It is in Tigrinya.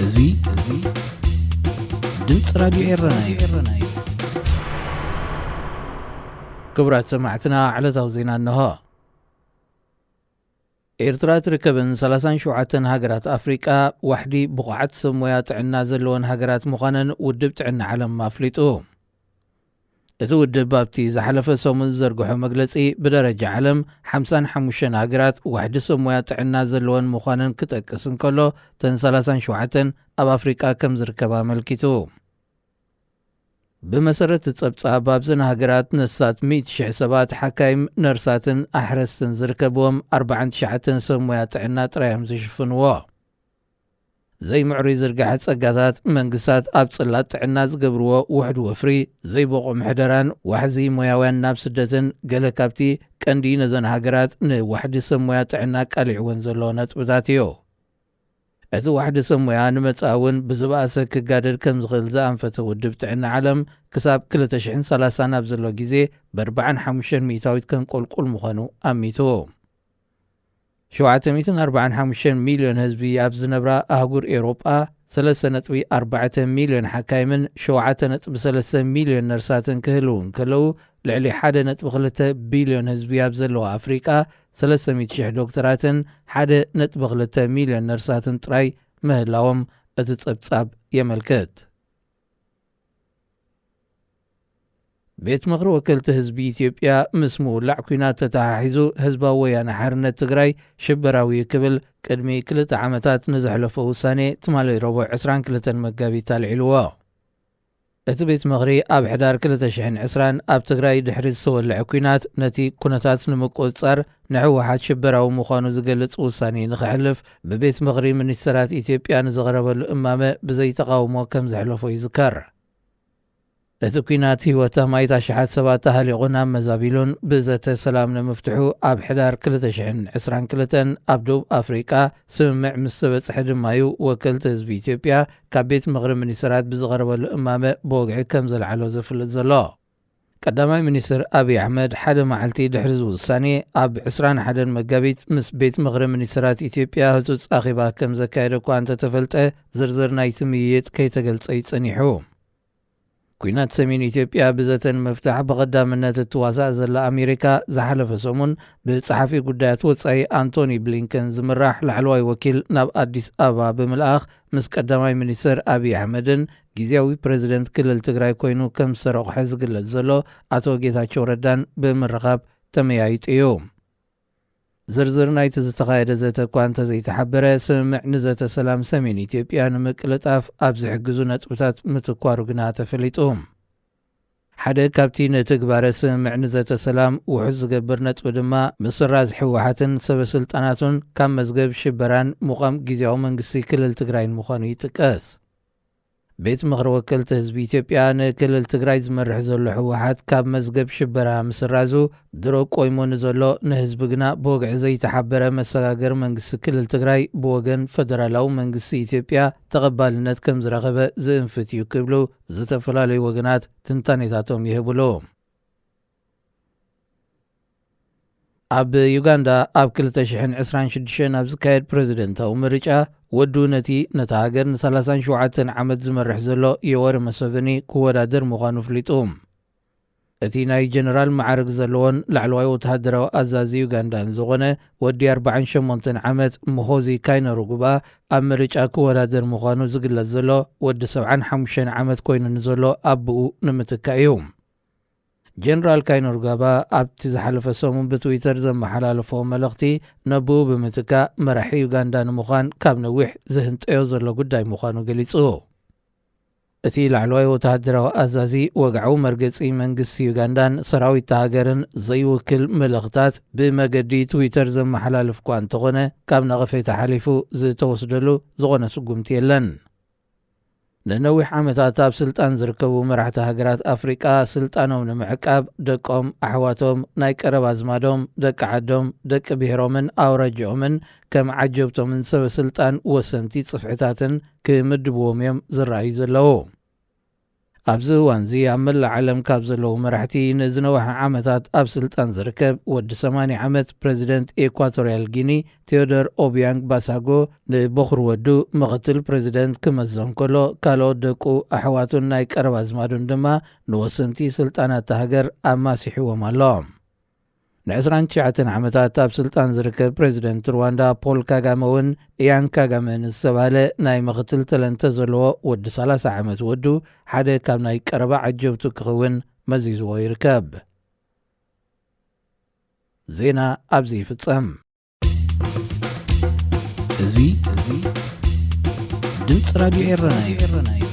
እዚ እዚ ድምፂ ራድዮ ኤረና እዩ። ክቡራት ሰማዕትና፣ ዕለታዊ ዜና እንሆ። ኤርትራ ትርከበን ሰላሳን ሸውዓተን ሃገራት ኣፍሪቃ ዋሕዲ ብቑዓት ሰብ ሞያ ጥዕና ዘለወን ሃገራት ምዃነን ውድብ ጥዕና ዓለም ኣፍሊጡ። እቲ ውድብ ኣብቲ ዝሓለፈ ሰሙን ዝዘርግሖ መግለጺ፣ ብደረጃ ዓለም ሓምሳን ሓሙሽተን ሃገራት ዋሕዲ ሰብ ሞያ ጥዕና ዘለወን ምዃነን ክጠቅስ እንከሎ፣ እተን ሰላሳን ሸውዓተን ኣብ ኣፍሪቃ ከም ዝርከባ ኣመልኪቱ። ብመሰረት ጸብጻብ፣ ኣብዘን ሃገራት ነስታት ሚእቲ ሽሕ ሰባት፣ ሓካይም፣ ነርሳትን ኣሕረስትን ዝርከብዎም ኣርባዓን ትሽዓተን ሰብ ሞያ ጥዕና ጥራይ እዮም ዝሽፍንዎ። ዘይምዕሩይ ዝርጋሐ ጸጋታት፣ መንግስታት ኣብ ጽላት ጥዕና ዝገብርዎ ውሕድ ወፍሪ፣ ዘይበቑ ምሕደራን ዋሕዚ ሞያውያን ናብ ስደትን ገለ ካብቲ ቀንዲ ነዘን ሃገራት ንዋሕዲ ሰብ ሞያ ጥዕና ኣቃሊዕወን ዘሎ ነጥብታት እዩ። እቲ ዋሕዲ ሰብ ሞያ ንመጻኢ እውን ብዝበኣሰ ክጋደል ከም ዝኽእል ዝኣንፈተ ውድብ ጥዕና ዓለም፣ ክሳብ ክልተ ሽሕን ሰላሳን ኣብ ዘሎ ግዜ ብ ኣርባዓን ሓሙሽተን ሚእታዊት ከንቆልቁል ምዃኑ ኣሚቱ። ሸውዓተ ሚእትን ኣርባዓን ሓሙሽተን ሚልዮን ህዝቢ ኣብ ዝነብራ ኣህጉር ኤውሮጳ፣ ሰለስተ ነጥቢ ኣርባዕተ ሚልዮን ሓካይምን ሸውዓተ ነጥቢ ሰለስተ ሚልዮን ነርሳትን ክህልዉ እንከለዉ፣ ልዕሊ ሓደ ነጥቢ ክልተ ቢልዮን ህዝቢ ኣብ ዘለዋ ኣፍሪቃ፣ ሰለስተ ሚእቲ ሽሕ ዶክተራትን ሓደ ነጥቢ ክልተ ሚልዮን ነርሳትን ጥራይ ምህላዎም እቲ ጸብጻብ የመልክት። ቤት ምኽሪ ወከልቲ ህዝቢ ኢትዮጵያ፣ ምስ ምውላዕ ኲናት ተተሓሒዙ፣ ህዝባዊ ወያነ ሓርነት ትግራይ ሽበራዊ እዩ ክብል ቅድሚ ክልተ ዓመታት ንዘሕለፎ ውሳኔ፣ ትማሊ ረቡዕ ዕስራን ክልተን መጋቢት ኣልዒልዎ። እቲ ቤት ምኽሪ፣ ኣብ ሕዳር ክልተ ሽሕን ዕስራን ኣብ ትግራይ ድሕሪ ዝተወልዐ ኲናት፣ ነቲ ኩነታት ንምቁጽጻር ንህወሓት ሽበራዊ ምዃኑ ዝገልጽ ውሳኔ ንኸሕልፍ፣ ብቤት ምኽሪ ሚኒስተራት ኢትዮጵያ ንዝቐረበሉ እማመ ብዘይተቓውሞ ከም ዘሕለፎ ይዝከር። እቲ ኲናት ህይወት ኣማኢት ኣሽሓት ሰባት ኣህሊቑን ኣመዛቢሉን፣ ብዘተ ሰላም ንምፍትሑ ኣብ ሕዳር ክልተ ሽሕን ዕስራን ክልተን ኣብ ደቡብ ኣፍሪቃ ስምምዕ ምስ ተበጽሐ ድማ እዩ፣ ወከልቲ ህዝቢ ኢትዮጵያ ካብ ቤት ምኽሪ ሚኒስተራት ብዝቐረበሉ እማመ ብወግዒ ከም ዘልዓሎ ዘፍልጥ ዘሎ። ቀዳማይ ሚኒስትር ኣብይ ኣሕመድ፣ ሓደ መዓልቲ ድሕሪ እዚ ውሳኔ፣ ኣብ ዕስራን ሓደን መጋቢት ምስ ቤት ምኽሪ ሚኒስተራት ኢትዮጵያ ህጹጽ ኣኼባ ከም ዘካየደ እኳ እንተተፈልጠ፣ ዝርዝር ናይቲ ምይይጥ ከይተገልጸ እዩ ጸኒሑ። ኲናት ሰሜን ኢትዮጵያ ብዘተ ንምፍታሕ ብቐዳምነት እትዋሳእ ዘላ ኣሜሪካ፣ ዝሓለፈ ሰሙን ብጸሓፊ ጉዳያት ወጻኢ ኣንቶኒ ብሊንከን ዝምራሕ ላዕለዋይ ወኪል ናብ ኣዲስ ኣበባ ብምልኣኽ፣ ምስ ቀዳማይ ሚኒስተር ኣብይ ኣሕመድን ግዝያዊ ፕረዚደንት ክልል ትግራይ ኮይኑ ከም ዝተረቑሐ ዝግለጽ ዘሎ ኣቶ ጌታቸው ረዳን ብምርኻብ ተመያይጡ እዩ። ዝርዝር ናይቲ ዝተኻየደ ዘተ እኳ እንተዘይተሓበረ፣ ስምምዕ ንዘተ ሰላም ሰሜን ኢትዮጵያ ንምቅልጣፍ ኣብ ዝሕግዙ ነጥብታት ምትኳሩ ግና ተፈሊጡ። ሓደ ካብቲ ንትግባረ ስምምዕ ንዘተ ሰላም ውሑስ ዝገብር ነጥቢ ድማ፣ ምስራዝ ህወሓትን ሰበ ስልጣናቱን ካብ መዝገብ ሽበራን ምቋም ግዝያዊ መንግስቲ ክልል ትግራይን ምዃኑ ይጥቀስ። ቤት ምኽሪ ወከልቲ ህዝቢ ኢትዮጵያ፣ ንክልል ትግራይ ዝመርሕ ዘሎ ህወሓት ካብ መዝገብ ሽበራ ምስራዙ፣ ድሮ ቆይሙ ንዘሎ፣ ንህዝቢ ግና ብወግዒ ዘይተሓበረ መሰጋገሪ መንግስቲ ክልል ትግራይ ብወገን ፈደራላዊ መንግስቲ ኢትዮጵያ ተቐባልነት ከም ዝረኸበ ዝእንፍት እዩ ክብሉ ዝተፈላለዩ ወገናት ትንታኔታቶም ይህብሉ። ኣብ ዩጋንዳ ኣብ ክልተ ሽሕን ዕስራን ሽዱሽተን ኣብ ዝካየድ ፕረዚደንታዊ ምርጫ፣ ወዱ ነቲ ነታ ሃገር ንሰላሳን ሸውዓተን ዓመት ዝመርሕ ዘሎ ዮወሪ ሙሰቨኒ ክወዳደር ምዃኑ ኣፍሊጡ። እቲ ናይ ጀነራል መዓርግ ዘለዎን ላዕለዋይ ወተሃደራዊ ኣዛዚ ዩጋንዳን ዝኾነ ወዲ ኣርባዓን ሸሞንተን ዓመት ሙሆዚ ካይነሩጉባ፣ ኣብ ምርጫ ክወዳደር ምዃኑ ዝግለጽ ዘሎ፣ ወዲ ሰብዓን ሓሙሽተን ዓመት ኮይኑ ንዘሎ ኣቦኡ ንምትካእ እዩ። ጀነራል ካይነሩጋባ ኣብቲ ዝሓለፈ ሰሙን ብትዊተር ዘመሓላለፎ መልእኽቲ፣ ነቦኡ ብምትካእ መራሒ ዩጋንዳ ንምዃን ካብ ነዊሕ ዝህንጠዮ ዘሎ ጉዳይ ምዃኑ ገሊጹ። እቲ ላዕለዋይ ወተሃደራዊ ኣዛዚ፣ ወግዓዊ መርገጺ መንግስቲ ዩጋንዳን ሰራዊት እታ ሃገርን ዘይውክል መልእኽታት ብመገዲ ትዊተር ዘመሓላልፍ እኳ እንተኾነ፣ ካብ ነቐፌታ ሓሊፉ ዝተወስደሉ ዝኾነ ስጉምቲ የለን። ንነዊሕ ዓመታት ኣብ ስልጣን ዝርከቡ መራሕቲ ሃገራት ኣፍሪቃ፣ ስልጣኖም ንምዕቃብ፣ ደቆም፣ ኣሕዋቶም፣ ናይ ቀረባ ኣዝማዶም፣ ደቂ ዓዶም፣ ደቂ ብሔሮምን ኣውራጃኦምን ከም ዓጀብቶምን ሰበ ስልጣን ወሰንቲ ጽፍሕታትን ክምድብዎም እዮም ዝረኣዩ ዘለዉ። ኣብዚ እዋንዚ ኣብ መላእ ዓለም ካብ ዘለዉ መራሕቲ ንዝነውሐ ዓመታት ኣብ ስልጣን ዝርከብ ወዲ ሰማንያ ዓመት ፕረዚደንት ኤኳቶርያል ጊኒ ቴዎደር ኦቢያንግ ባሳጎ ንበኹር ወዱ ምኽትል ፕረዚደንት ክመዘን ከሎ፣ ካልኦት ደቁ፣ ኣሕዋቱን ናይ ቀረባ ኣዝማዱን ድማ ንወሰንቲ ስልጣናት እታ ሃገር ኣማሲሕዎም ኣሎ። ን29 ዓመታት ኣብ ስልጣን ዝርከብ ፕረዚደንት ሩዋንዳ ፖል ካጋመ እውን ኢያን ካጋመ ንዝተባህለ ናይ ምኽትል ተለንተ ዘለዎ ወዲ ሰላሳ ዓመት ወዱ ሓደ ካብ ናይ ቀረባ ዓጀብቱ ክኸውን መዚዝዎ ይርከብ። ዜና ኣብዚ ይፍጸም። እዚ እዚ ድምፂ ራዲዮ ኤረና እዩ።